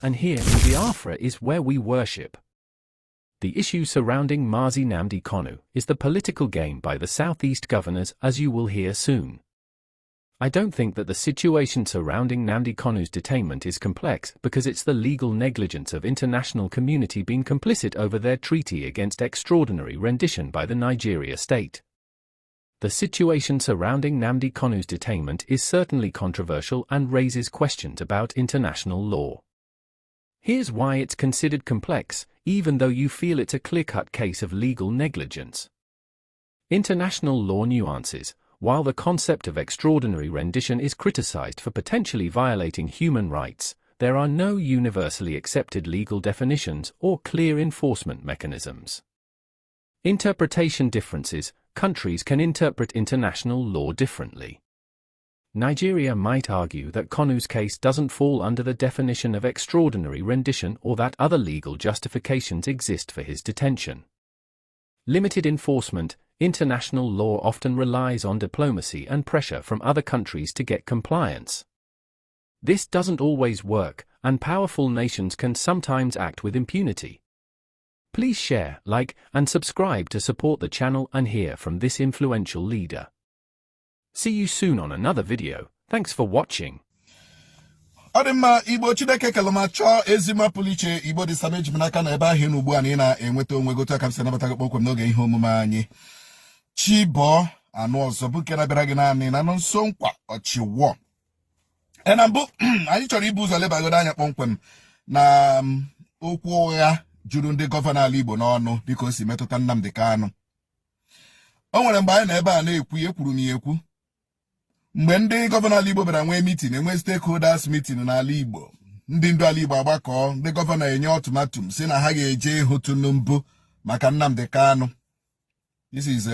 And here in Biafra is where we worship. The issue surrounding Mazi Nnamdi Kanu is the political game by the Southeast governors, as you will hear soon. I don't think that the situation surrounding Nnamdi Kanu's detainment is complex because it's the legal negligence of international community being complicit over their treaty against extraordinary rendition by the Nigeria state. The situation surrounding Nnamdi Kanu's detainment is certainly controversial and raises questions about international law. Here's why it's considered complex, even though you feel it's a clear-cut case of legal negligence. International law nuances. While the concept of extraordinary rendition is criticized for potentially violating human rights, there are no universally accepted legal definitions or clear enforcement mechanisms. Interpretation differences. Countries can interpret international law differently. Nigeria might argue that Kanu's case doesn't fall under the definition of extraordinary rendition or that other legal justifications exist for his detention. Limited enforcement. International law often relies on diplomacy and pressure from other countries to get compliance. This doesn't always work, and powerful nations can sometimes act with impunity. Please share, like, and subscribe to support the channel and hear from this influential leader. See you soon on another video. Thanks for watching. Ọ dị mma. Igbo Chineke kele ma chọọ ezigbo pụrụ iche. Igbo dị sama eji m n'aka na ebe ahụ ị nọ ugbu a na ị na-enweta onwe gị otu aka m si anabata gị kpọmkwem n'oge ihe omume anyị chi bọọ anụ ọzọ, bụ nke na-abịara gị naanị na nọ nso nkwa ọchịwọ. E na mbụ, anyị chọrọ ibu ụzọ lebagodo anya kpọmkwem na okwu ụgha juru ndị gọvanọ ala Igbo n'ọnụ dịka o si metụta Nnamdi Kanu. O nwere mgbe anyị nọ ebe a na-ekwu, ekwuru m ya ekwu, mgbe ndị gọvanọ ala Igbo bịara nwee meeting, enwe stakeholders meeting n'ala Igbo, ndị ndu ala Igbo agbakọ, ndị gọvanọ enye ultimatum si na ha ga-eje ịhụ Tinubu maka Nnamdi Kanu. This is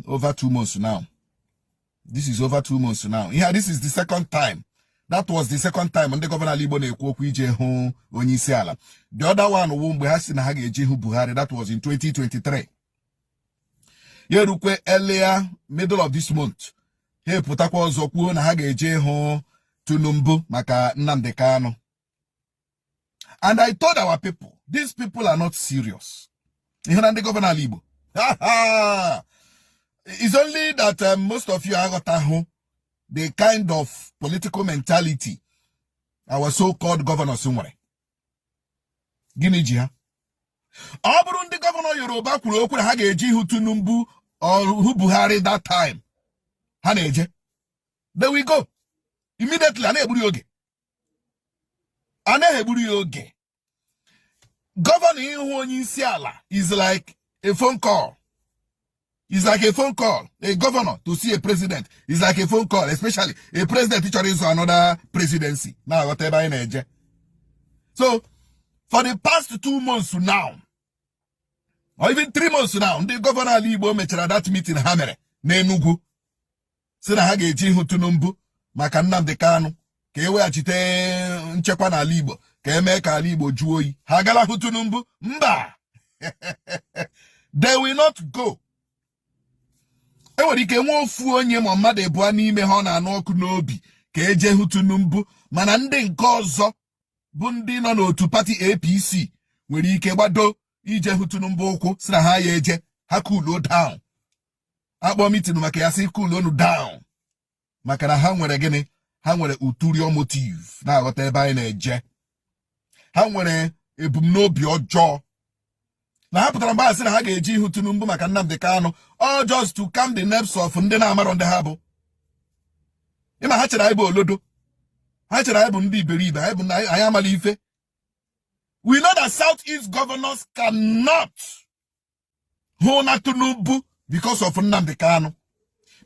over 2 months now. This is over 2 months now. Yeah, this is the second time. That was the second time ndị gọvanọ ala Igbo na-ekwu okwu ije hụ onye isi ala. The other one wụ mgbe ha si na ha ga-eje hụ Buhari. That was in 2023. Ya erukwe earlier middle of this month, ha epụtakwa ọzọ kwuo na ha ga-eje hụ Tinubu maka Nnamdi Kanu. And I told our people, these people are not serious. Ihe na ndị gọvanọ ala Igbo, it's only that most of you aghọtahụ the kind of political mentality our so-called governors nwere. Gịnị ji ha? Ọ bụrụ ndị gọvanọ Yoruba kwuru okwu na ha ga-eji hụ Tinubu or hụ Buhari that time, ha na-eje, they will go immediately. A na-egburu ya oge, a naghị egburu ya oge. Gọvanọ ịhụ onye isi ala is like a phone call, is like a phone call. A governor to see a president is like a phone call, especially a president chọrọ ịzụ another presidency. Na-aghọta ebe anyị na-eje? So for the past 2 months now, or even 3 months now, ndị gọvanọ ala Igbo mechara that meeting ha mere n'Enugu si na ha ga-eji ịhụ Tinubu maka Nnamdi Kanu ka e weghachite nchekwa n'ala Igbo, ka emee ka ala Igbo jụọ oyi. Ha agala hụ Tinubu? Mba, they will not go. Enwere ike nwee ofu onye ma mmadụ ịbụọ n'ime ha ọ na-anụ ọkụ n'obi ka eje hụ Tinubu, mana ndị nke ọzọ bụ ndị nọ n'otu pati APC nwere ike gbado ije hụ Tinubu ụkwụ, si na ha ya eje. Ha cool down, akpọ meeting maka ya, si cool onu down, maka na ha nwere gịnị? Ha nwere ulterior motive. Na-aghọta ebe anyị na-eje? Ha nwere ebumnobi ọjọọ na ha pụtara mgbe a sị na ha ga-eji ihu Tinubu maka Nnamdi Kanu, all just to calm the nerves of ndị na-amarọ ndị ha bụ. Ịma ha chere anyị bụ olodo, ha chere anyị bụ ndị iberibe, anyị bụ anyị amala ife. We know that Southeast governors cannot hụ na Tinubu because of Nnamdi Kanu,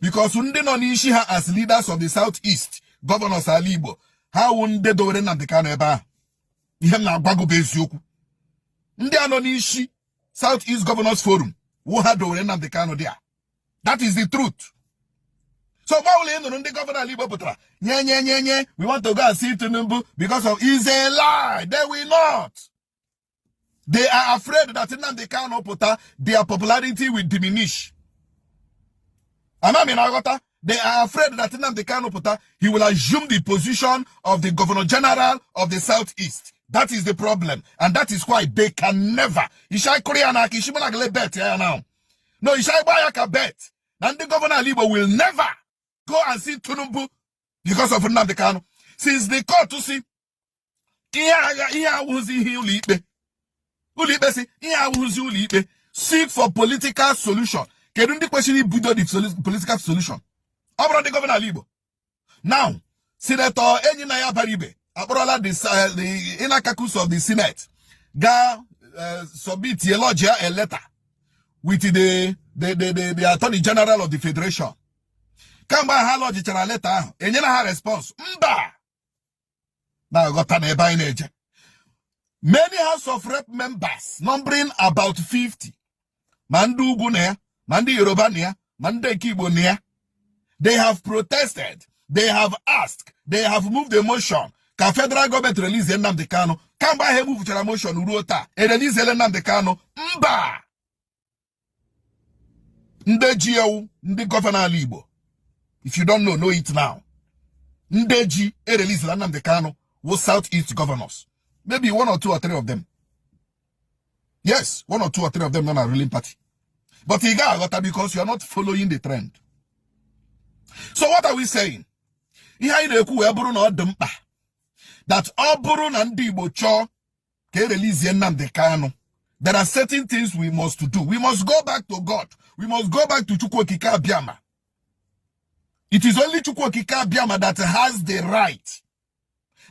because ndị nọ n'isi ha as leaders of the Southeast governors ala Igbo, ha wụ ndị dowere Nnamdi Kanu ebe ahụ. Ihe m na-agwa gị bụ eziokwu. Ndị a nọ n'isi South East Governors Forum wụ ha dowere Nnamdi Kanu there. That is the truth. So mgbe ọbụla ị nụrụ ndị gọvanọ ala Igbo pụtara nye nye nye nye, "We want to go and see Tinubu because of," is a lie. They will not. They are afraid that Nnamdi Kanu pụta, their popularity will diminish. Amami na aghọta? They are afraid that Nnamdi Kanu pụta, he will assume the position of the Governor General of the Southeast. That is the problem, and that is why they can never. Ishai kụrụ ya n'aka isi mụ na gịle bet ya now. No, ishai gba ya ka bet na ndị governor ala Igbo will never go and see Tinubu because of Nnamdi Kanu. Since the court si ihe agha ihe awụzi ihe ụlọikpe, ụlọikpe si ihe awụzi ụlọikpe, seek for political solution. Kedu ndị kwesịrị ibido the political solution? Ọ bụrụ ndị governor ala Igbo. Now, Senator Enyinnaya Abaribe akpọrọla the inner caucus of the Senate gaa submit a lodge a letter with the Attorney General of the Federation. Kamgbe ha lodgechara letter ahụ, enyela ha response? Mba. Na-aghọta na ebe anyị na-eje. Many House of Rep members numbering about 50, ma ndị ugwu na ya, ma ndị Yoruba na ya, ma ndị nke Igbo na ya, they have protested, they have asked, they have moved a motion ka federal government release Nnamdi Kanu. Kamgbe ahụ emuvuchara motion ruo taa, ereleasele Nnamdi Kanu? Mba. Ndị ji ewu, ndị governor ala Igbo, if you don't know, know it now. Ndị ji ereleasela Nnamdi Kanu wụ South East governors, maybe one or two or three of them. Yes, one or two or three of them nọ na ruling party, but ị ga-aghọta because you are not following the trend. So what are we saying? Ihe anyị na-ekwu wee bụrụ na ọ dị mkpa that ọ bụrụ na ndị Igbo chọọ ka e release Nnamdi Kanu, there are certain things we must do. We must go back to God. We must go back to Chukwu Okike Abiama. It is only Chukwu Okike Abiama that has the right,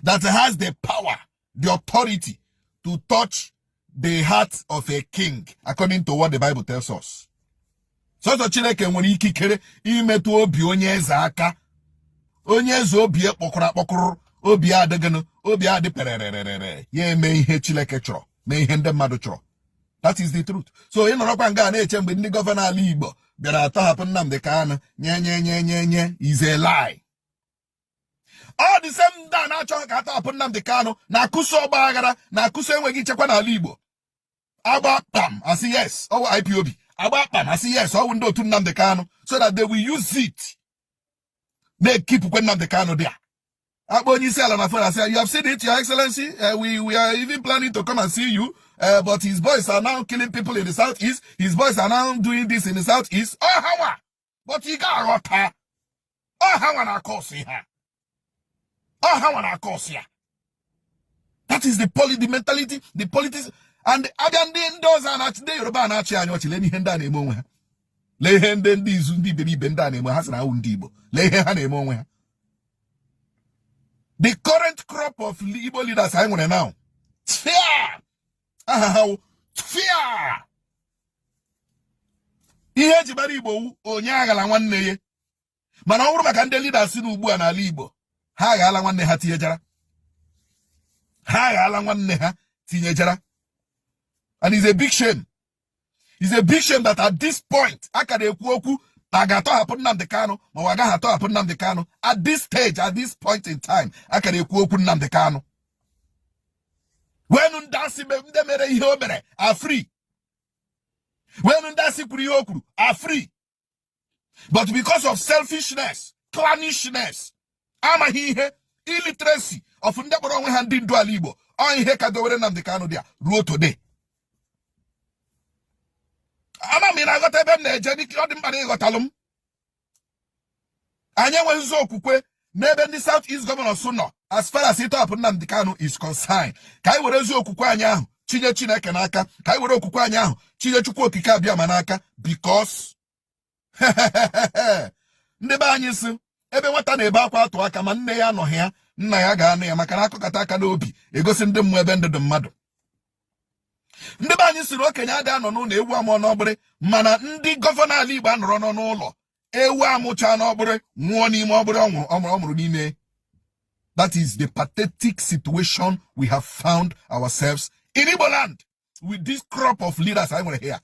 that has the power, the authority to touch the heart of a king, according to what the Bible tells us. Sọsọ Chineke nwere ikikere imetụ obi onye eze aka. Onye eze obi kpọkụrụ akpọkụrụ, obi adịgịnụ, obi adị perererere, ya eme ihe Chineke chọrọ, mee ihe ndị mmadụ chọrọ. That is the truth. So ị nọrọkwa nga na-eche mgbe ndị governor ala Igbo bịara atọhapụ Nnamdi Kanu, nye nye nye nye nye, is a lie. All the same ndị a na-achọghị ka atọhapụ Nnamdi Kanu na-akụso ọgba aghara, na-akụso enweghị nchekwa n'ala Igbo. Agba kpam, asị yes, ọwụ IPOB. Agba kpam, asị yes, ọwụ ndị otu Nnamdi Kanu, so that they will use it na-ekipukwe Nnamdi Kanu dị a. Akpọ onye isi ala na phone, asị, "You have seen it, Your Excellency. We are even planning to come and see you, but his boys are now killing people in the Southeast. His boys are now doing this in the Southeast." Ọ ha nwa, but ị ga-aghọta, ọ ha nwa na-akọ ọsọ ihe a. Ọ ha nwa na-akọ ọsọ ya. That is the mentality, the politics. And abịa ndị ọzọ a na-achị, ndị Yoruba a na-achị anyị ọchị, lee ihe ndị a na-eme onwe ha. Lee ihe ndị izu, ndị iberibe ndị a na-eme. Ha sị na awụ ndị Igbo. Lee ihe ha na-eme onwe ha. The current crop of Igbo leaders anyị nwere now, tfia, aha ha wụ tfia. Ihe eji mara Igbo wu onye aghala nwanne ya, mana ọ bụrụ maka ndị leaders na ugbu a n'ala Igbo, ha aghala nwanne ha tinyejara, ha aghala nwanne ha tinyejara. And it's a big shame, it's a big shame that at this point a ka na-ekwu okwu na a ga-atọhapụ Nnamdi Kanu ma ọ agaghị atọhapụ Nnamdi Kanu. At this stage, at this point in time, a ka na-ekwu okwu Nnamdi Kanu wenu ndị asị ndị mere ihe o mere are free, wenu ndị asị kwuru ihe o kwuru are free. But because of selfishness, clannishness, amaghị ihe, illiteracy of ndị kpọrọ onwe ha ndị ndu ala Igbo, ọ ihe ka dowere Nnamdi Kanu dị a ruo today. Ama m ị na-aghọta ebe m na-eje. N'ike ọ dị mkpa na ịghọtalụ m. Anyị enweghịzi okwukwe n'ebe ndị South East governors nọ as far as ịtọhapụ Nnamdi Kanu is concerned. Ka anyị were ezi okwukwe anyị ahụ chinye Chineke n'aka, ka anyị were okwukwe anyị ahụ chinye Chukwu Okike Abịama n'aka, because ndị be anyị si ebe nwata na-ebe akwa atụ aka, ma nne ya anọghị ya, nna ya ga-anụ ya, maka na akụkata aka n'obi egosi ndị mmụọ ebe ndị dị mmadụ. Ndị be anyị siri okenye adịghị anọ n'ụlọ ewu amụọ n'ọgbịrị, mana ndị governor ala Igbo anọrọ nọ n'ụlọ, ewu amụcha n'ọgbịrị, nwụọ n'ime ọgbịrị ọ nwụrụ ọ mụrụ n'ime. That is the pathetic situation we have found ourselves in Igbo land with this crop of leaders anyị nwere here.